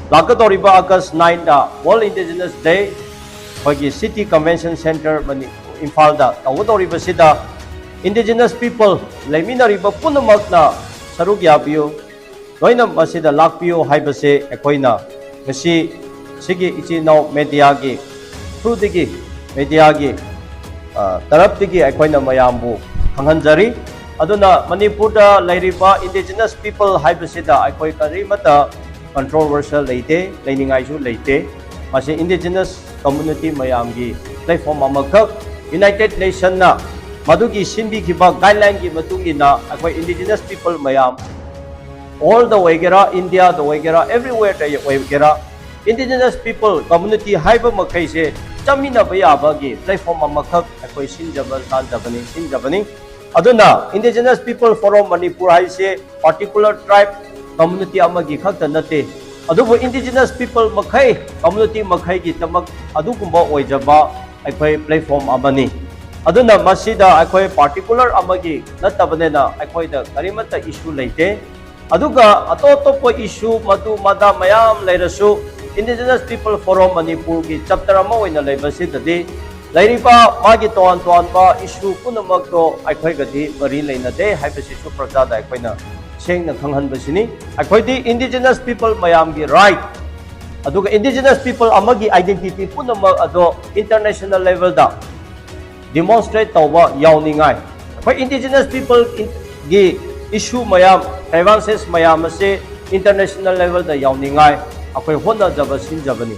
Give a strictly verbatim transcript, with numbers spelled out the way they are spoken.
ꯂꯥꯛꯀꯗꯧꯔꯤꯕ August ninth World Indigenous Day ꯑꯩꯈꯣꯏꯒꯤ City Convention Centre money ꯏꯝꯐꯥꯜꯗ ꯇꯧꯒꯗꯧꯔꯤꯕꯁꯤꯗ Indigenous people ꯂꯩꯃꯤꯟꯅꯔꯤꯕ ꯄꯨꯝꯅꯃꯛꯅ ꯁꯔꯨꯛ ꯌꯥꯕꯤꯌꯨ, ꯂꯣꯏꯅ ꯃꯁꯤꯗ ꯂꯥꯛꯄꯤꯌꯨ ꯍꯥꯏꯕꯁꯦ ꯑꯩꯈꯣꯏꯅ ꯉꯁꯤ ꯁꯤꯒꯤ ꯏꯆꯤꯟ ꯏꯅꯥꯎ mediaꯒꯤ throughꯗꯒꯤ, mediaꯒꯤ ꯇꯔꯞꯇꯒꯤ ꯑꯩꯈꯣꯏꯅ ꯃꯌꯥꯝꯕꯨ ꯈꯪꯍꯟꯖꯔꯤ꯫ ꯑꯗꯨꯅ ꯃꯅꯤꯄꯨꯔꯗ ꯂꯩꯔꯤꯕ Indigenous people ꯍꯥꯏꯕꯁꯤꯗ ꯑꯩꯈꯣꯏ ꯀꯔꯤꯃꯠꯇ controversial ꯂꯩꯇꯦ, ꯂꯩꯅꯤꯡꯉꯥꯏꯁꯨ ꯂꯩꯇꯦ꯫ ꯃꯁꯤ Indigenous community ꯃꯌꯥꯝꯒꯤ platform ꯑꯃꯈꯛ, United Nationꯅ ꯃꯗꯨꯒꯤ ꯁꯤꯟꯕꯤꯈꯤꯕ guidelineꯒꯤ ꯃꯇꯨꯡ ꯏꯟꯅ ꯑꯩꯈꯣꯏ Indigenous people ꯃꯌꯥꯝ worldꯗ ꯑꯣꯏꯒꯦꯔꯥ, Indiaꯗ ꯑꯣꯏꯒꯦꯔꯥ, everywhereꯗ ꯑꯣꯏꯒꯦꯔꯥ, Indigenous people community ꯍꯥꯏꯕ ꯃꯈꯩꯁꯦ ꯆꯠꯃꯤꯟꯅꯕ ꯌꯥꯕꯒꯤ platform ꯑꯃꯈꯛ ꯑꯩꯈꯣꯏ ꯁꯤꯟꯖꯕ ꯇꯥꯟꯖꯕꯅꯤ, ꯁꯤꯟꯖꯕꯅꯤ꯫ ꯑꯗꯨꯅ Indigenous People Forum ꯃꯅꯤꯄꯨꯔ ꯍꯥꯏꯁꯦ particular tribe community ꯑꯃꯒꯤ ꯈꯛꯇ ꯅꯠꯇꯦ, ꯑꯗꯨꯕꯨ Indigenous people ꯃꯈꯩ, community ꯃꯈꯩꯒꯤꯗꯃꯛ ꯑꯗꯨꯒꯨꯝꯕ ꯑꯣꯏꯖꯕ ꯑꯩꯈꯣꯏ platform ꯑꯃꯅꯤ꯫ ꯑꯗꯨꯅ ꯃꯁꯤꯗ ꯑꯩꯈꯣꯏ particular ꯑꯃꯒꯤ ꯅꯠꯇꯕꯅꯤꯅ ꯑꯩꯈꯣꯏꯗ ꯀꯔꯤꯃꯠꯇ issue ꯂꯩꯇꯦ꯫ ꯑꯗꯨꯒ ꯑꯇꯣꯞ ꯑꯇꯣꯞꯄ issue ꯃꯗꯨ ꯃꯗꯥ ꯃꯌꯥꯝ ꯂꯩꯔꯁꯨ, Indigenous People Forum ꯃꯅꯤꯄꯨꯔꯒꯤ chapter ꯑꯃ ꯑꯣꯏꯅ ꯂꯩꯕꯁꯤꯗꯗꯤ ꯂꯩꯔꯤꯕ ꯃꯥꯒꯤ ꯇꯣꯉꯥꯟ ꯇꯣꯉꯥꯟꯕ issue ꯄꯨꯝꯅꯃꯛꯇꯣ ꯑꯩꯈꯣꯏꯒꯗꯤ ꯃꯔꯤ ꯂꯩꯅꯗꯦ ꯍꯥꯏꯕꯁꯤꯁꯨ ꯄ꯭ꯔꯖꯥꯗ ꯑꯩꯈꯣꯏꯅ ꯁꯦꯡꯅ ꯈꯪꯍꯟꯕꯁꯤꯅꯤ꯫ ꯑꯩꯈꯣꯏꯗꯤ Indigenous people ꯃꯌꯥꯝꯒꯤ right, ꯑꯗꯨꯒ Indigenous people ꯑꯃꯒꯤ identity ꯄꯨꯝꯅꯃꯛ ꯑꯗꯣ international levelꯗ demonstrate ꯇꯧꯕ ꯌꯥꯎꯅꯤꯡꯉꯥꯏ, ꯑꯩꯈꯣꯏ Indigenous people ꯒꯤ issue ꯃꯌꯥꯝ, grievances ꯃꯌꯥꯝ ꯑꯁꯤ international levelꯗ ꯌꯥꯎꯅꯤꯡꯉꯥꯏ ꯑꯩꯈꯣꯏ ꯍꯣꯠꯅꯖꯕ ꯁꯤꯟꯖꯕꯅꯤ꯫